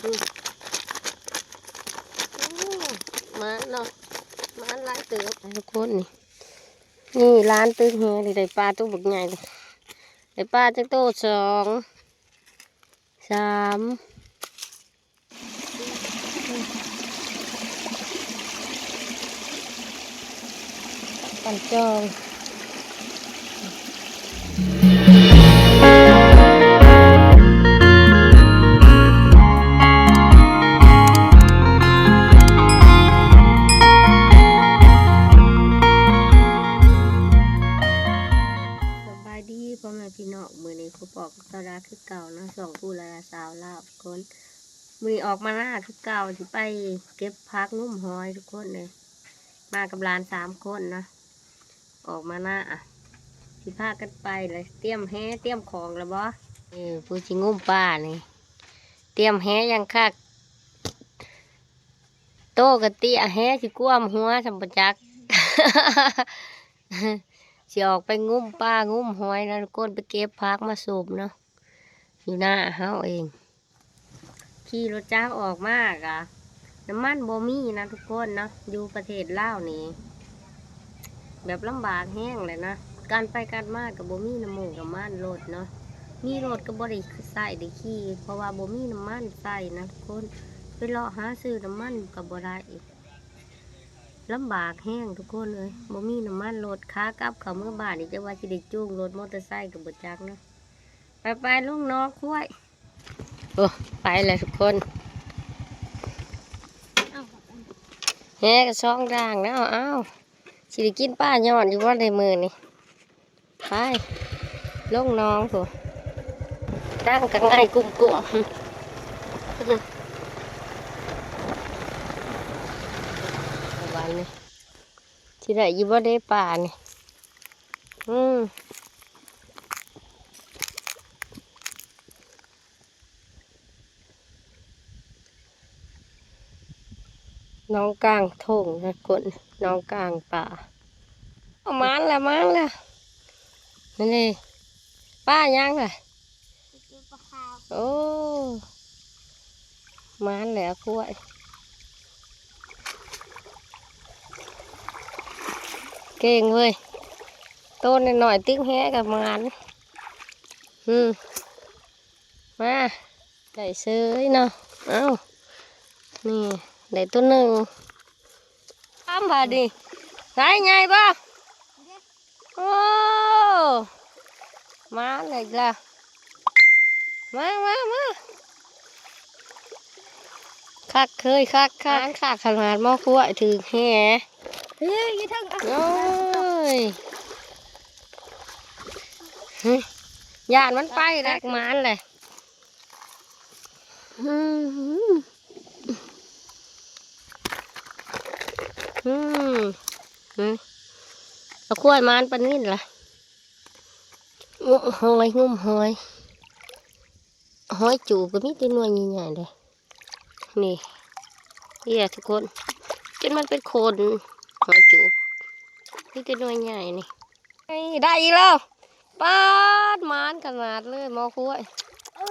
ໂອ້ ມາເນາະ ມາຫຼາຍເຕີບ ທຸກຄົນນີ້ ນີ້ຫຼານຕຶກແຫນີ້ ໄດ້ປາໂຕບັກໃຫຍ່ ໄດ້ປາຈັກໂຕ ສອງ ສາມ ປັນຈອງ. ສະບາຍດີພໍ່ແມ່ພີ່ນ້ອງ ມື້ນີ້ພົບພໍ້ກັບສາວດາຄືເກົ່າເນາະ ຊ່ອງພູລະດາສາວລາວທຸກຄົນ. ມື້ນີ້ອອກມານາຄືເກົ່າ ຊິໄປເກັບຜັກງຸ້ມຫອຍທຸກຄົນເອີຍ ມາກັບຫຼານສາມຄົນນະ ອອກມານາ ຊິພາກັນໄປລະ ຕຽມແຫຕຽມຂອງລະບໍ? ເອີ ຜູ້ຊິງຸ້ມປານີ້ ຕຽມແຫຢ່າງຄັກ ໂຕກະເຕ້ຍ ແຫຊິກວມຫົວຊ່ຳບໍ່ຈັກ ຊິອອກໄປງຸ້ມປາງຸ້ມຫອຍນະທຸກຄົນ ໄປເກັບຜັກມາສຸມເນາະ ຢູ່ນາເຮົາເອງ. ຂີ່ລົດຈັກອອກມາກະ ນ້ຳມັນບໍ່ມີນະທຸກຄົນເນາະ ຢູ່ປະເທດລາວນີ້ແບບລຳບາກແຮງແຫຼະນະ ການໄປການມາກະບໍ່ມີນ້ຳມົງນ້ຳມັນລົດເນາະ ມີລົດກະບໍ່ໄດ້ໃຊ້ໄດ້ຂີ່ ເພາະວ່າບໍ່ມີນ້ຳມັນໃຊ້ນະທຸກຄົນ ໄປເລາະຫາຊື້ນ້ຳມັນກະບໍ່ໄດ້ ລຳບາກແຮງທຸກຄົນເອີຍ ບໍ່ມີນ້ຳມັນລົດ ຂາກັບເຂົ້າເມືອບ້ານນີ້ ຈັກວ່າຊິໄດ້ຈູງລົດມໍເຕີໄຊກະບໍ່ຈັກເນາະ. ໄປໆ ລົງໜອງຄວາຍ ໂອ້ ໄປແລ້ວທຸກຄົນ ແຫກະສອງດ້າງແລ້ວ ອ້າວ ຊິໄດ້ກິນປາຍອດຢູ່ບໍ່ໃນມື້ນີ້? ໄປລົງໜອງພຸ້ນ ຕັ້ງກະໄງ່ກຸ້ມໆ ບາດນີ້ຊິໄດ້ຢູ່ບໍ່ເດປານີ້? ອືມ ໜອງກາງທົ່ງນະຄົນ ໜອງກາງປ່າ. ເອົາ ມາແລ້ວ ມາແລ້ວ ນີ້ ປາຫຍັງລະ? ປາຂາວ. ໂອ້ ມາແລ້ວ ຄວາຍ ເກັ່ງເວີຍ ໂຕນ້ອຍໆ ຕຶກແຫກະມານ. ອືມ ມາ ໄດ້ເສີຍເນາະ ເອົ້າ ນີ້ ໄດ້ໂຕໜຶ່ງ ສາມບາດນີ້ ໄດ້ໃຫຍ່ບໍ່? ໂອ້ ມາແລ້ວອີກແລ້ວ ມາ ມາ ມາ ຄັກເຄີຍ ຄັກ ຄັກ ຄັກຂະໜາດ ໝໍຄວາຍຖືກແຫ ເຮີ້ຍ ຢູ່ເທິງ ໂອ້ຍ ເຮີ້ຍ ຢ້ານມັນໄປແລ້ວ ມາແລ້ວ. ອືມ ອືມ ອືມ ເອົາຄວາຍມານປານນີ້ລະ ງຸ້ມຫອຍ ງຸ້ມຫອຍ ຫອຍຈູບກະມີແຕ່ໜ່ວຍໃຫຍ່ໆ ເດ້ ນີ້ ເອີຍ ທຸກຄົນ ຈົນມັນເປັນໂຄນ ຫອຍຈູບ ມີແຕ່ໜ່ວຍໃຫຍ່ນີ້. ນີ້ ໄດ້ອີກແລ້ວ ປາດ ໝານຂະໜາດເລີຍ ໝໍຄວາຍ ເອີ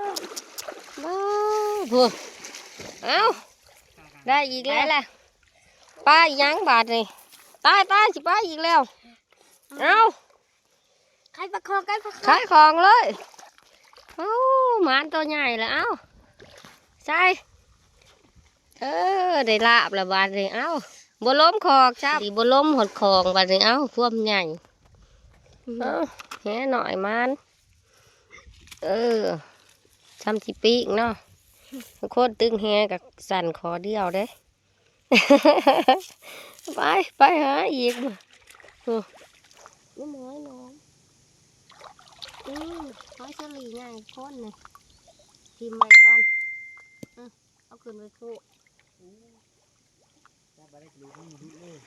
ບາດ ພຸ້ນ ເອົ້າ ໄດ້ອີກແລ້ວ ໄດ້ແລ້ວ ປາອີ່ຫຍັງບາດນີ້ ຕາຍໆ ຊິໄປອີກແລ້ວ ເອົ້າ ຂາຍປາຄອງ ຂາຍປາຄອງ ຂາຍຂອງເລີຍ ເອົ້າ ໝານໂຕໃຫຍ່ແລ້ວ ເອົ້າ ໃສ່ ເອີ ໄດ້ລາບລະບາດນີ້ ເອົ້າ ບໍ່ລົມຂອກຊ້ຳ ບໍ່ລົມຮອດຂອງບາດນີ້ ເອົ້າ ຄວາມໃຫຍ່ ເອົ້າ ແຫນ້ອຍມານ ເອີ ຊ່ຳຊິປີ້ງເນາະ ຄົນຕຶງແຫກະສັ່ນຂໍດຽວເດ້ ໄປ ໄປຫາອີກ ໂອ້ ນີ້ ຫອຍໜອງ ອືມ ຫອຍສາລີໃຫຍ່ຄົນນີ້ ຖິ້ມໄວ້ກ່ອນ ອືມ ເອົາຂຶ້ນໄວ້ໂຄະ ຈັບບໍ່ໄດ້ກະດູກມັນບໍ່ຫຼຸດເລີຍ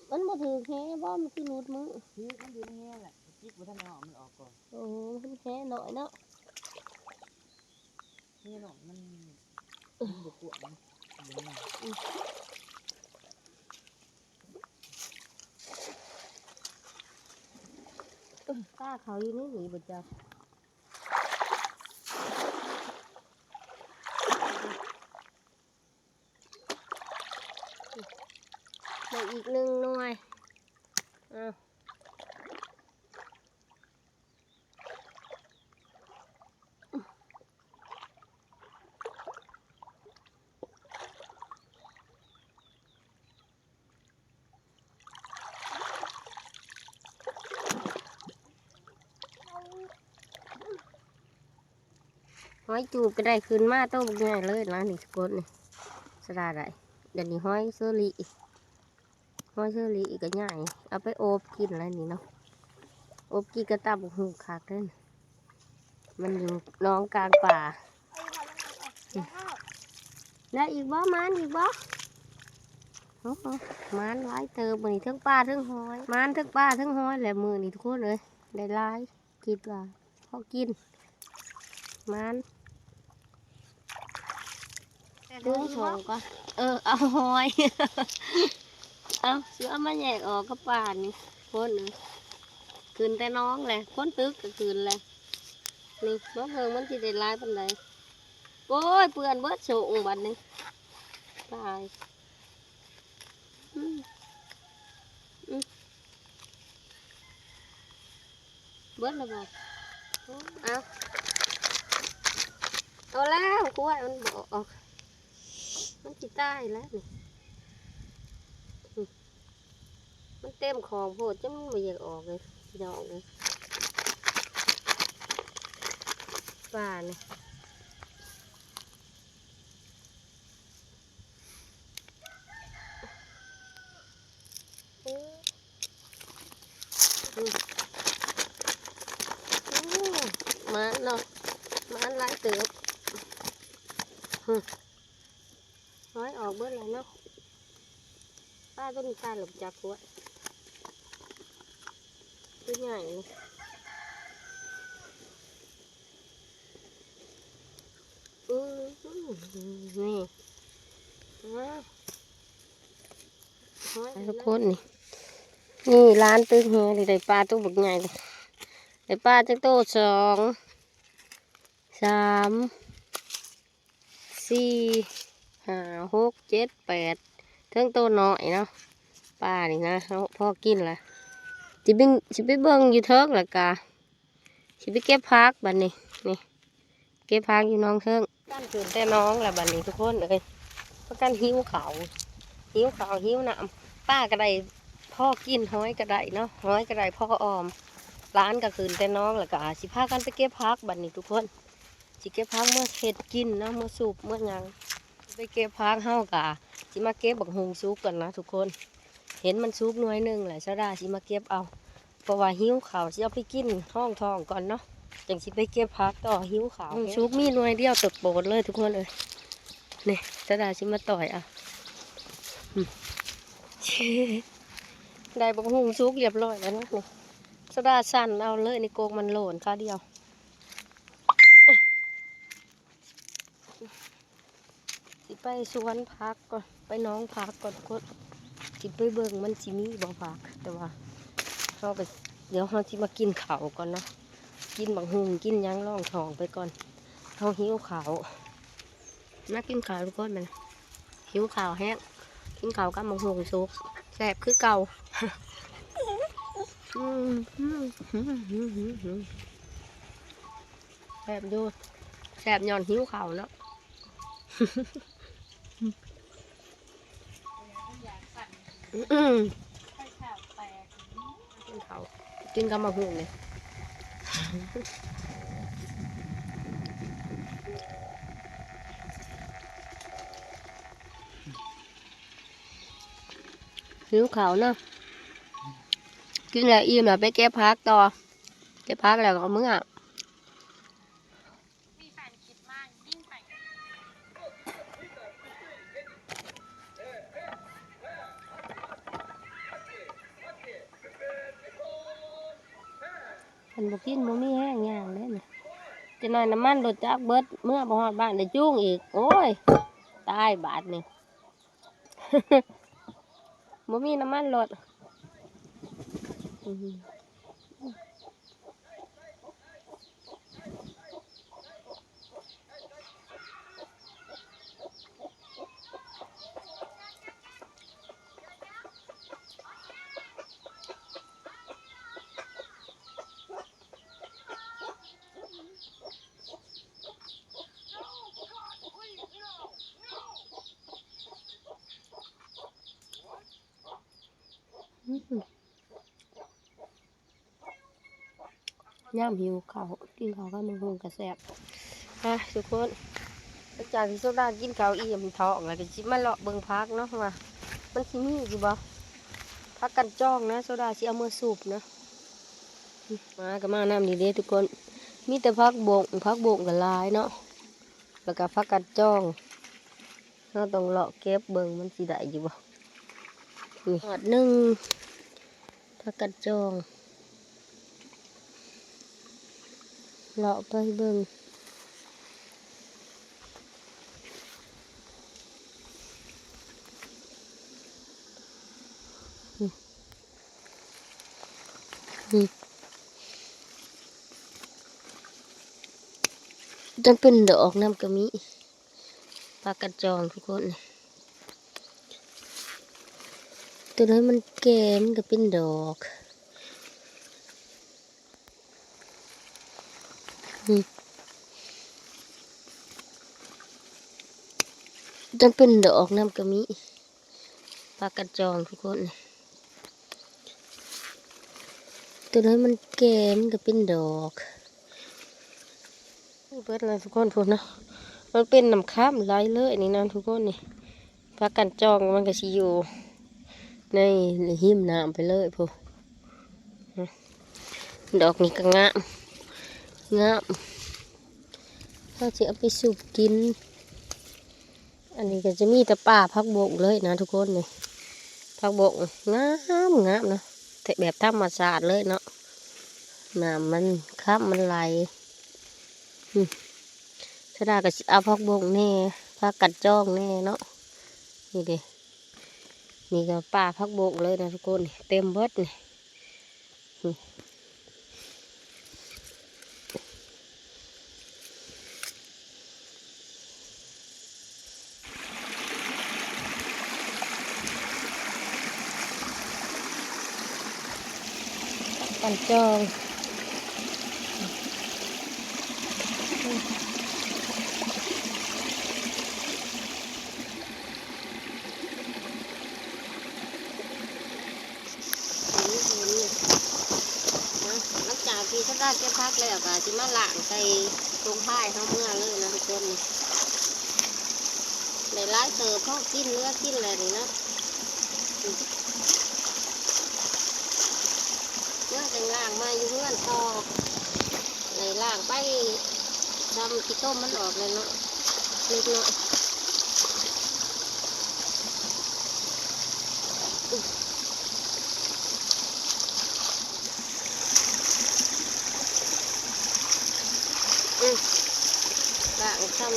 ມັນບໍ່ຖືກແຫບໍ່ ມັນຄືຫຼຸດມື ຖືກ ມັນຢູ່ໃນແຫລະ ຈິກບໍ່ທັນໄດ້ເອົາມັນອອກກ່ອນ ໂອ້ ມັນແຫນ້ອຍເນາະ ແຫນ້ອຍມັນ ມັນບໍ່ກວ້າງ ປາເຂົາຢູ່ໃນນີ້ບໍ່ຈັກ. ອີກໜຶ່ງໜ່ວຍ ເອົາ. ຫອຍຈູບກໍໄດ້ຂຶ້ນມາໂຕບັກໃຫຍ່ເລີຍນະນີ້ທຸກຄົນນີ້ ສະດາໄດ້. ດຽວນີ້ຫອຍເຊີຣີ ຫອຍເຊີຣີກໍໃຫຍ່ ເອົາໄປອົບກິນແລ້ວນີ້ເນາະ ອົບກິນກັບຕຳບັກຫຸ່ງຄັກເດ້. ມັນຢູ່ໜອງກາງປ່າ. ໄດ້ອີກບໍ່? ໝານອີກບໍ່? ໂອ້ ໝານຫຼາຍເຕີບມື້ນີ້ ເທິງປາເທິງຫອຍ ໝານເທິງປາເທິງຫອຍແຫຼະມື້ນີ້ທຸກຄົນເອີຍ ໄດ້ຫຼາຍ ຄິດວ່າພໍກິນ ໝານ. ເບິ່ງສອງກ່ອນ ເອີ ເອົາຫອຍ ເອົາ ຊິເອົາມາແຍກອອກກັບປານີ້ ຄົນເອີຍ ຂຶ້ນແຕ່ໜອງແຫຼະ ຄົນຕຶກກໍຂຶ້ນແຫຼະ. ນີ້ມາເບິ່ງມັນຊິໄດ້ຫຼາຍປານໃດ. ໂອ້ຍ ເປື້ອນເບິດໂສ້ງບັດນີ້ ຕາຍ. ອືມ ອືມ ເບິດແລ້ວບໍ່? ເອົາ ເອົາແລ້ວ ກວຍມັນບໍ່ອອກ ມັນຊິຕາຍແລ້ວນີ້. ອືມ ມັນເຕັມຂອງໂພດ ຈົນມັນບໍ່ຢາກອອກເລີຍ ພີ່ນ້ອງເອີຍ ປານີ້. ອືມ ອືມ ໝານເນາະ ໝານຫຼາຍເຕີບ. ຫອຍອອກເບິດແລ້ວເນາະ ປາຕົວນີ້ຕາຍແລ້ວຈັກກວຍ ຕົວໃຫຍ່ນີ້. ອືມ ນີ້ ວ້າວ ທຸກຄົນນີ້ ນີ້ຫຼານຕຶກແຮນີ້ ໄດ້ປາໂຕບັກໃຫຍ່ເລີຍ. ໄດ້ປາຈັກໂຕ? ສອງ ສາມ ສີ່ ຫ້າ ຫົກ ເຈັດ ແປດ ເຖິງໂຕນ້ອຍເນາະ. ປານີ້ນະ ເຮົາພໍກິນລະ ຊິໄປ ຊິໄປເບິ່ງຢູ່ເທິງ ແລ້ວກະຊິໄປເກັບຜັກບັດນີ້. ນີ້ ເກັບຜັກຢູ່ໜອງເທິງ. ກັນຂຶ້ນແຕ່ໜອງແລ້ວບັດນີ້ທຸກຄົນເອີຍ ພາກັນຫິວເຂົ້າ ຫິວເຂົ້າຫິວນ້ຳ. ປາກໍໄດ້ພໍກິນ ຫອຍກໍໄດ້ເນາະ ຫອຍກໍໄດ້ພໍອອມ. ຫຼານກໍຂຶ້ນແຕ່ໜອງ ແລ້ວກໍຊິພາກັນໄປເກັບຜັກບັດນີ້ທຸກຄົນ. ຊິເກັບຜັກເມືອເຮັດກິນເນາະ ເມືອສຸບເມືອຫຍັງ. ໄປເກັບຜັກ ເຮົາກະຊິມາເກັບບັກຫຸ່ງສຸກກ່ອນນະທຸກຄົນ. ເຫັນມັນສຸກໜ່ວຍໜຶ່ງແຫຼະ ສາວດາຊິມາເກັບເອົາ ເພາະວ່າຫິວເຂົ້າ ຊິເອົາໄປກິນຮອງທ້ອງກ່ອນເນາະ ຈັ່ງຊິໄປເກັບຜັກຕໍ່ ຫິວເຂົ້າ. ບັກຫຸ່ງສຸກມີໜ່ວຍດຽວໂຕໂປດເລີຍທຸກຄົນເອີຍ. ນີ້ ສາວດາຊິມາຕ່ອຍເອົາ. ອືມ ໄດ້ບັກຫຸ່ງສຸກລຽບຮ້ອຍແລ້ວນະ. ນີ້ ສາວດາສັ່ນເອົາເລີຍ ໃນກົກມັນໂຫຼນຄາວດຽວ. ຊິໄປສວນຜັກກ່ອນ ໄປໜອງຜັກກ່ອນທຸກຄົນ. ຊິໄປເບິ່ງມັນຊິມີບໍ່ຜັກ ແຕ່ວ່າເຮົາກໍ ດຽວເຮົາຊິມາກິນເຂົ້າກ່ອນເນາະ ກິນບັກຫຸ່ງກິນຫຍັງລອງທ້ອງໄປກ່ອນ. ເຮົາຫິວເຂົ້າ ມາກິນເຂົ້າທຸກຄົນ ແມ່ນ ຫິວເຂົ້າແຮງ. ກິນເຂົ້າກັບບັກຫຸ່ງສຸກ ແຊບຄືເກົ່າ. ອືມ ແຊບຢູ່ ແຊບຍ້ອນຫິວເຂົ້າເນາະ. ອືມ ກິນເຂົ້າ ກິນກັບໝາກຫຸ່ງນີ້ ຫິວເຂົ້າເນາະ. ກິນແລ້ວອີ່ມແລ້ວໄປເກັບຜັກຕໍ່ ເກັບຜັກແລ້ວກໍເມືອ. ຄັນບໍ່ກິນບໍ່ມີແຮງຍ່າງເດ້ນີ້. ຈັກໜ້ອຍນ້ຳມັນລົດຈັກເບິດ ເມືອບໍ່ຮອດບ້ານໄດ້ຈູງອີກ. ໂອ້ຍ ຕາຍບາດນີ້. ບໍ່ມີນ້ຳມັນລົດ. ອືມ ຍາມຫິວເຂົ້າ ກິນເຂົ້າກັບໝາກຫຸ່ງກໍແຊບ. ໄປທຸກຄົນ ຫຼັງຈາກທີ່ໂຊດາກິນເຂົ້າອີ່ມທ້ອງແລ້ວ ກໍຊິມາເລາະເບິ່ງຜັກເນາະ ວ່າມັນຊິມີຢູ່ບໍ່. ຜັກກັນຈອງນະ ໂຊດາຊິເອົາເມືອສຸບນະ. ມາກໍມານຳນີ້ເດ້ທຸກຄົນ ມີແຕ່ຜັກບົ້ງ ຜັກບົ້ງກໍຫຼາຍເນາະ ແລ້ວກໍຜັກກັນຈອງ. ເຮົາຕ້ອງເລາະເກັບເບິ່ງມັນຊິໄດ້ຢູ່ບໍ່. ນີ້ ຍອດໜຶ່ງ ຜັກກັນຈອງ ເລາະໄປເບິ່ງ. ອືມ ອືມ ຈັ່ງເປັນດອກນຳກໍມີ. ຜັກກັນຈອງທຸກຄົນ ຕົວໃດມັນແກ່ມັນກໍເປັນດອກ. ອືມ ຈັ່ງເປັນດອກນຳກໍມີ. ຜັກກັນຈອງທຸກຄົນ ຕົວໃດມັນແກ່ມັນກໍເປັນດອກ. ເບິດແລ້ວທຸກຄົນພຸ້ນເນາະ ມັນເປັນນ້ຳຄ້ຳໄຫຼເລີຍນີ້ນະທຸກຄົນນີ້. ຜັກກັນຈອງມັນກໍຊິຢູ່ໃນຮິມນ້ຳໄປເລີຍພຸ້ນ. ດອກນີ້ກໍງາມ ງາມ ເຮົາຊິເອົາໄປສຸບກິນ. ອັນນີ້ກໍຈະມີແຕ່ປ່າຜັກບົ້ງເລີຍນະທຸກຄົນນີ້ ຜັກບົ້ງງາມໆເນາະ ແບບທຳມະຊາດເລີຍເນາະ ນ້ຳມັນຄ້ຳມັນໄຫຼ. ອືມ ໂຊດາກໍຊິເອົາຜັກບົ້ງແດ່ ຜັກກັນຈອງແດ່ເນາະ. ນີ້ເດ້ ນີ້ກໍປ່າຜັກບົ້ງເລີຍນະທຸກຄົນ ເຕັມເບິດນີ້. ກັນຈອງ ເຫັນ ເຫັນ ນະ ຫຼັງຈາກທີ່ຊາວດາເກັບຜັກແລ້ວ ກໍຊິມາລ້າງໃສ່ຖົງພາຍເຮົາເມືອເລີຍນະທຸກຄົນ. ໄດ້ຫຼາຍເຕີບ ພໍກິນເຫຼືອກິນແລ້ວນີ້ນະ ເມືອຈັ່ງລ້າງມາຢູ່ເຮືອນຕໍ່. ໄດ້ລ້າງໄປ ຊຳຂີ້ຕົມມັນອອກແລ້ວເນາະ ເລັກນ້ອຍ. ອືມ ລ້າງຊຳ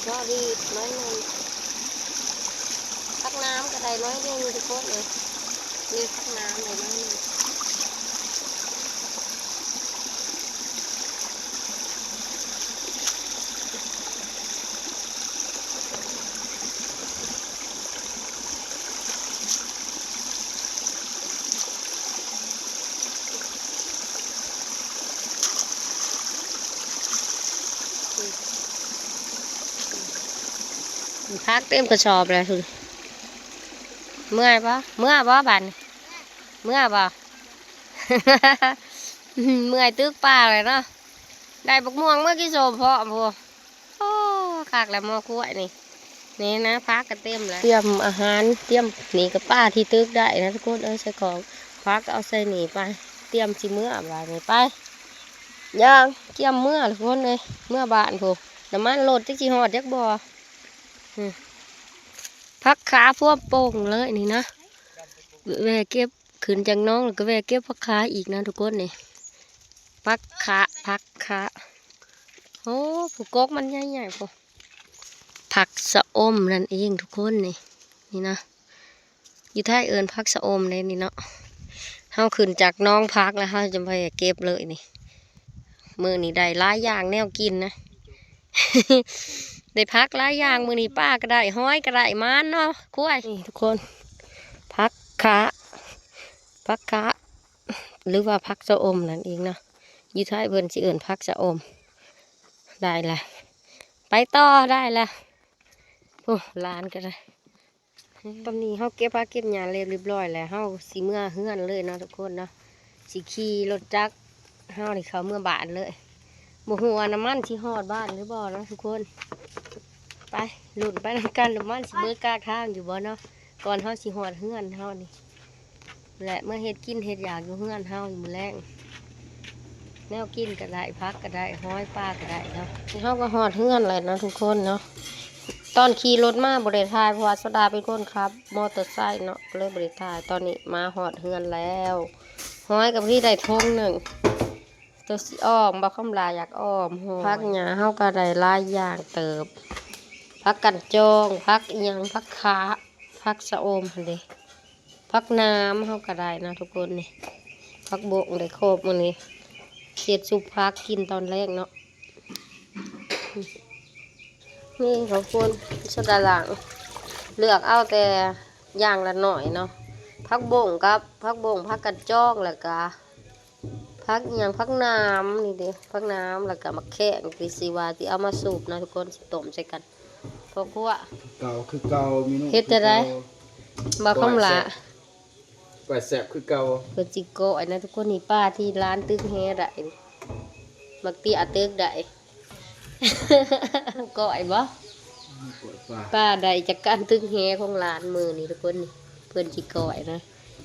ພໍດີໜ້ອຍໜຶ່ງ ຜັກໜາມກໍໄດ້ໜ້ອຍໜຶ່ງທຸກຄົນເອີຍ ນີ້ຜັກໜາມໄດ້ໜ້ອຍໜຶ່ງ. ຜັກເຕັມກະສອບແລ້ວພຸ້ນ. ເມື່ອຍບໍ່? ເມື່ອຍບໍ່ບາດນີ້? ເມື່ອຍບໍ່? ເມື່ອຍຕຶກປາກແລ້ວເນາະ. ໄດ້ບັກມ່ວງເມື່ອກິນໂຊມພ້ອມພຸ້ນ. ໂອ້ ຄັກແລ້ວໝໍ້ກ້ວຍນີ້. ນີ້ນະ ຜັກກະເຕັມແລ້ວ. ຕຽມອາຫານ ຕຽມ ນີ້ກະປາທີ່ຕຶກໄດ້ນະທຸກຄົນເອີຍ ໃສ່ຂອງ. ຜັກເອົາໃສ່ນີ້ໄປ ຕຽມຊິເມືອບາດນີ້ໄປ. ຍ່າງກຽມເມືອທຸກຄົນເອີຍ ເມືອບ້ານພຸ້ນ. ນ້ຳມັນລົດຈັກຊິຮອດຈັກບໍ່. ອືມ ຜັກຂາພວມປົ່ງເລີຍນີ້ນະ. ແວ່ເກັບ ຂຶ້ນຈາກໜອງແລ້ວກໍແວ່ເກັບຜັກຂາອີກນະທຸກຄົນນີ້. ຜັກຂາ ຜັກຂາ ໂອ້ ຜູ້ກົກມັນໃຫຍ່ໆພຸ້ນ. ຜັກຊະອົມນັ້ນເອງທຸກຄົນນີ້ ນີ້ນະ. ຢູ່ໄທເອີ້ນຜັກຊະອົມເດ້ນີ້ເນາະ. ເຮົາຂຶ້ນຈາກໜອງຜັກແລ້ວເຮົາຈະໄປເກັບເລີຍນີ້. ມື້ນີ້ໄດ້ຫຼາຍຢ່າງແນວກິນນະ. ໄດ້ຜັກຫຼາຍຢ່າງມື້ນີ້ ປາກະໄດ້ ຫອຍກະໄດ້ ໝານເນາະ ຄວາຍ. ນີ້ທຸກຄົນ ຜັກຂາ ຜັກຂາ ຫຼືວ່າຜັກຊະອົມນັ້ນເອງເນາະ. ຢູ່ໄທເພິ່ນຊິເອີ້ນຜັກຊະອົມ. ໄດ້ລະ ໄປຕໍ່ ໄດ້ລະ. ໂອ້ ຫຼານກະໄດ້. ຕອນນີ້ເຮົາເກັບຜັກເກັບຫຍ້າແລ້ວຮຽບຮ້ອຍແລ້ວ ເຮົາຊິເມືອເຮືອນເລີຍເນາະທຸກຄົນເນາະ. ຊິຂີ່ລົດຈັກ ເຮົານີ້ເຂົ້າເມືອບ້ານເລີຍ ບໍ່ຮູ້ວ່ານ້ຳມັນຊິຮອດບ້ານຫຼືບໍ່ເນາະທຸກຄົນ. ໄປ ລຸ້ນໄປນຳກັນ ນ້ຳມັນຊິເບິດກາງທາງຢູ່ບໍ່ເນາະ ກ່ອນເຮົາຊິຮອດເຮືອນເຮົານີ້. ແລະ ເມືອເຮັດກິນເຮັດຢາກຢູ່ເຮືອນເຮົາຢູ່ມື້ແລງ ແນວກິນກໍໄດ້ ຜັກກໍໄດ້ ຫອຍປາກໍໄດ້ເນາະ. ເຮົາກໍຮອດເຮືອນແລ້ວເນາະທຸກຄົນເນາະ. ຕອນຂີ່ລົດມາບໍ່ໄດ້ຖ່າຍ ເພາະວ່າໂຊດາເປັນຄົນຂັບມໍເຕີໄຊເນາະ ກໍເລີຍບໍ່ໄດ້ຖ່າຍ. ຕອນນີ້ມາຮອດເຮືອນແລ້ວ ຫອຍກໍພໍດີໄດ້ຖົງໜຶ່ງ ໂຕຊິອ້ອມ ບໍ່ຄຳຫຼາຢາກອ້ອມຫອຍ. ຜັກຫຍ້າເຮົາກໍໄດ້ຫຼາຍຢ່າງເຕີບ ຜັກກັນຈອງ ຜັກອີ່ຫຍັງ ຜັກຂາ ຜັກຊະອົມຫັ້ນເດ ຜັກໜາມເຮົາກໍໄດ້ນະທຸກຄົນນີ້ ຜັກບົ້ງໄດ້ຄົບມື້ນີ້ ເຮັດຊຸບຜັກກິນຕອນແລງເນາະ. ນີ້ຂອງຄົນສະດາລາງ ເລືອກເອົາແຕ່ຢ່າງລະໜ້ອຍເນາະ ຜັກບົ້ງກັບຜັກບົ້ງ ຜັກກັນຈອງ ແລ້ວກະ ຜັກອີ່ຫຍັງ ຜັກໜາມນີ້ເດ້ ຜັກໜາມ ແລ້ວກະໝາກແຂ້ງ ທີ່ຊິວ່າຊິເອົາມາຊຸບເນາະທຸກຄົນ ຊິຕົ້ມໃສ່ກັນ ພໍຄົວ ເກົ່າຄືເກົ່າ ເມນູ ເຮັດຈັ່ງໃດ ຄືເກົ່າ ບໍ່ຄຳຫຼາ ກ້ອຍແຊບ ກ້ອຍແຊບຄືເກົ່າ. ເພິ່ນຊິກ້ອຍນະທຸກຄົນ ນີ້ປາທີ່ຫຼານຕຶກແຫໄດ້ ບັກເຕ້ຍຕຶກໄດ້ ກ້ອຍບໍ່? ກ້ອຍປາ ປາໄດ້ຈາກການຕຶກແຫຂອງຫຼານມື້ນີ້ທຸກຄົນ ນີ້ເພິ່ນຊິກ້ອຍນະ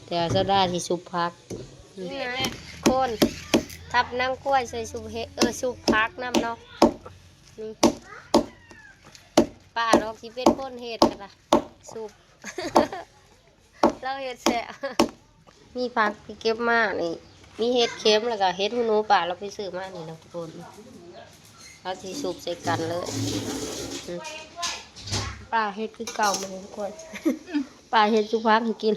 ແຕ່ວ່າສາວດາຊິຊຸບຜັກ. ນີ້ນະ ຄົນ ທັບນາງກ້ວຍໃສ່ຊຸບເຫັດ ເອີ ຊຸບຜັກນຳເນາະ. ນີ້ ປ້າດອກຊິເປັນຄົນເຮັດກໍໄດ້ ຊຸບ ລາວເຮັດແຊບ. ມີຜັກທີ່ເກັບມານີ້ ມີເຫັດເຂັມ ແລ້ວກໍເຫັດຫູໜູ ປ້າລາວໄປຊື້ມານີ້ເນາະທຸກຄົນ ລາວຊິຊຸບໃສ່ກັນເລີຍ. ອືມ ປ້າເຮັດຄືເກົ່າມື້ນີ້ທຸກຄົນ ປ້າເຮັດຊຸບຜັກໃຫ້ກິນ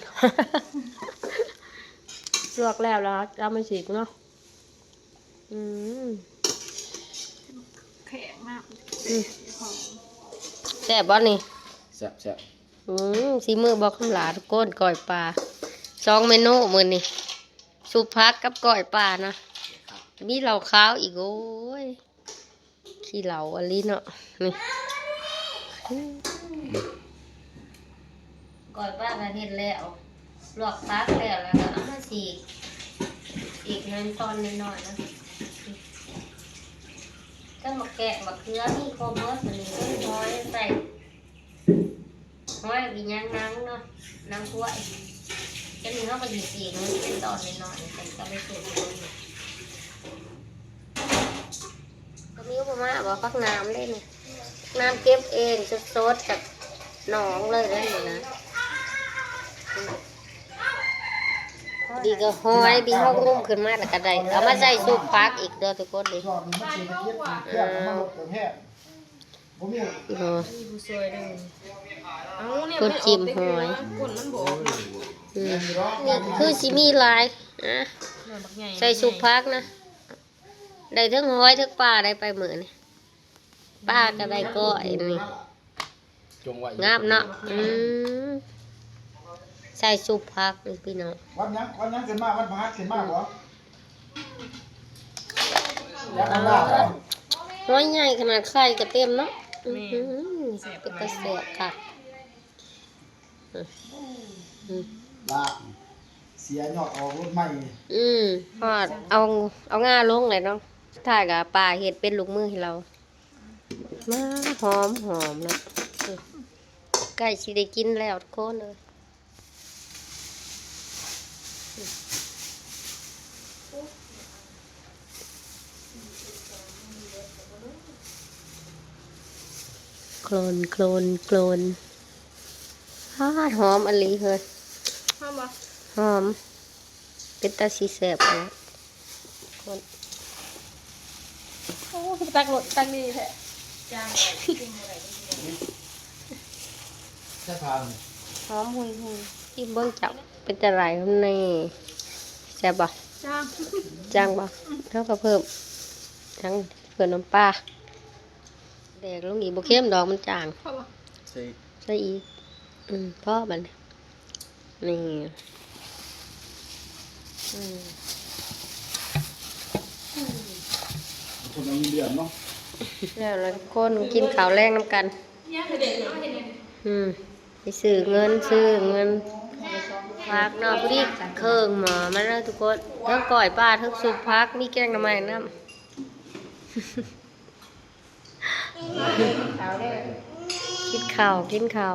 ລວກແລ້ວ ແລ້ວເອົາມາສີກເນາະ. ອືມ ແຂງນະ ອືມ ແຊບບໍ່ນີ້? ແຊບໆ. ອືມ ສີມືບໍ່ຄຳຫຼາທຸກຄົນ ກ້ອຍປາ ສອງເມນູມື້ນີ້ ຊຸບຜັກກັບກ້ອຍປານະ ມີເຫຼົ້າຂາວອີກ ໂອ້ຍ ຂີ້ເຫຼົ້າອີ່ຫຼີເນາະ ນີ້ ອືມ. ກ້ອຍປາກໍເຮັດແລ້ວ ລວກຜັກແລ້ວ ແລ້ວກໍເອົາມາສີກ ສີກໃຫ້ມັນຕອນນ້ອຍໆນະ ທັງໝາກແກງ ໝາກເຂືອ ມີຄົບເບິດ ອັນນີ້ເອົາຫອຍໃສ່ ຫອຍ ແລ້ວກໍຫຍັງ ໜັງເນາະ ໜັງຄວາຍ ອັນນີ້ເຮົາກໍຊິສີກໃຫ້ມັນເປັນຕອນນ້ອຍໆ ໃສ່ກັບໄປສູດ ກໍມີອຸປະມາບໍ່ ຜັກໜາມເດ້ນີ້ ໜາມເກັບເອງສົດໆຈາກໜອງເລີຍເດ້ນີ້ນະ ອືມ ດີກໍຫອຍ ດີເຮົາງຸ້ມຂຶ້ນມາແລ້ວກໍໄດ້ ເອົາມາໃສ່ຊຸບຜັກອີກເດີທຸກຄົນເດີ ອືມ ເນາະ ມີຜູ້ຊ່ວຍເດີ ເອົາ ຄົນຈິ້ມຫອຍ ຄົນມັນບໍ່ອອກນະ ອືມ ນີ້ຄືຊິມີຫຼາຍ ອ່ະ ໜ່ວຍບັກໃຫຍ່ ໃສ່ຊຸບຜັກນະ ໄດ້ເທິງຫອຍເທິງປາໄດ້ໄປມື້ນີ້ ປາກໍໄດ້ກ້ອຍນີ້ ຈົງໄວ້ ງາມເນາະ ອືມ ໃສ່ຊຸບຜັກນີ້ພີ່ນ້ອງ ວັນຫຍັງ ວັນຫຍັງຂຶ້ນມາ ວັນພະຫັດຂຶ້ນມາບໍ່? ຫອຍໃຫຍ່ຂະໜາດ ໄຂ່ກໍເຕັມເນາະ ແມ່ນ ອື ເປັນຕາແຊບຄັກ ອື ອື ລາກເສຍຍອດອອກລົດໃໝ່ ອື ຮອດ ເອົາ ເອົາງາລົງແລ້ວເນາະ ສຸດທ້າຍກໍປ້າເຮັດເປັນລູກມືໃຫ້ລາວ ມາ ຫອມໆເນາະ ໃກ້ຊິໄດ້ກິນແລ້ວທຸກຄົນເອີຍ. ໂຄລນ ໂຄລນ ໂຄລນ ອ້າ ຫອມອີ່ຫຼີເຮີ້ຍ ຫອມບໍ່? ຫອມ ເປັນຕາຊິແຊບເນາະ ຄົນ ໂອ້ ຄືຕັກລົດ ຕັກດີແທ້ ຫອມຫຸ່ຍໆ ຊີມເບິ່ງເຈົ້າ ເປັນຈັ່ງໃດນີ້ ແຊບບໍ່? ຈາງ ຈາງບໍ່? ເຮົາກໍເພີ່ມ ຍັງເພີ່ມນ້ຳປາ ແດກລົງອີກ ບໍ່ເຄັມດອກ ມັນຈາງ ພໍບໍ່? ໃສ່ອີກ ໃສ່ອີກ ອືມ ພໍບັດນີ້ ນີ້ ອືມ ຄົນເອົາເງິນເດືອນເນາະ ແລ້ວລະທຸກຄົນ ກິນເຂົ້າແລງນຳກັນ ອືມ ໄປຊື້ເງິນ ຊື້ເງິນ ຜັກເນາະ ພໍດີເຄິ່ງໝໍ້ມາເດີທຸກຄົນ ເທິງກ້ອຍປາ ເທິງຊຸບຜັກ ມີແກງໜໍ່ໄມ້ນຳ. ກິນເຂົ້າ ກິນເຂົ້າ.